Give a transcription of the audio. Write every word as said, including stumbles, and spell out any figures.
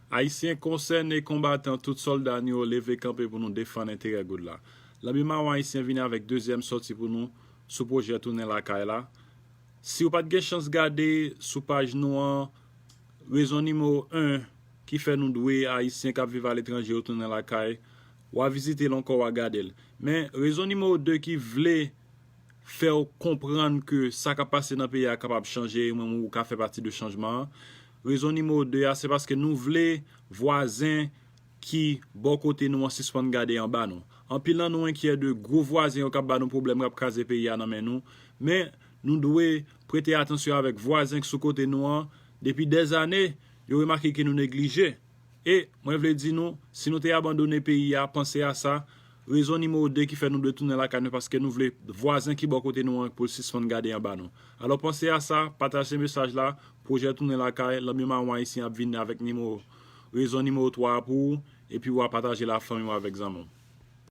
Ayisyen konsène, konbatan, tout sòlda nou yo leve kanpe pou nou defann enterè goud la. Lanbi Mawon Ayisyen vini avèk dezyèm sòti pou nou sou pwojè Tounen Lakay la. Si w pa t gen chans gade sou paj nou an, rezon nimewo en ki fè nou dwe Ayisyen k ap viv aletranje yo tounen lakay, w a vizite l ankò, w a gade l. Men rezon nimewo de ki vle fè w konprann ke sa k ap pase nan peyi a kapab chanje, e mwen ou ka fè pati de chanjman an. Rezon nimewo de a, se paske nou vle vwazen ki bò kote nou an sispann gade anba nou. Anpil nan nou enkyè de gwo vwazen yo k ap ba nou pwoblèm, k ap kraze peyi a nan men nou. Men, nou dwe prete atansyon avèk vwazen k sou kote nou an. Depi dèzane, yo remake ke nou neglije. E mwen vle di nou, si nou te abandone peyi a, panse a sa. Rezon nimewo de ki fè nou dwe tounen lakay nou, paske nou vle vwazen ki bò kote nou an pou l sispann gade anba nou. Alò, panse a sa, pataje mesaj la, pwojè Tounen Lakay, Lanbi Mawon Ayisyen ap vini avèk nimewo, rezon nimewo twa a pou ou, epi w a pataje l a fanmi w avèk zanmi w.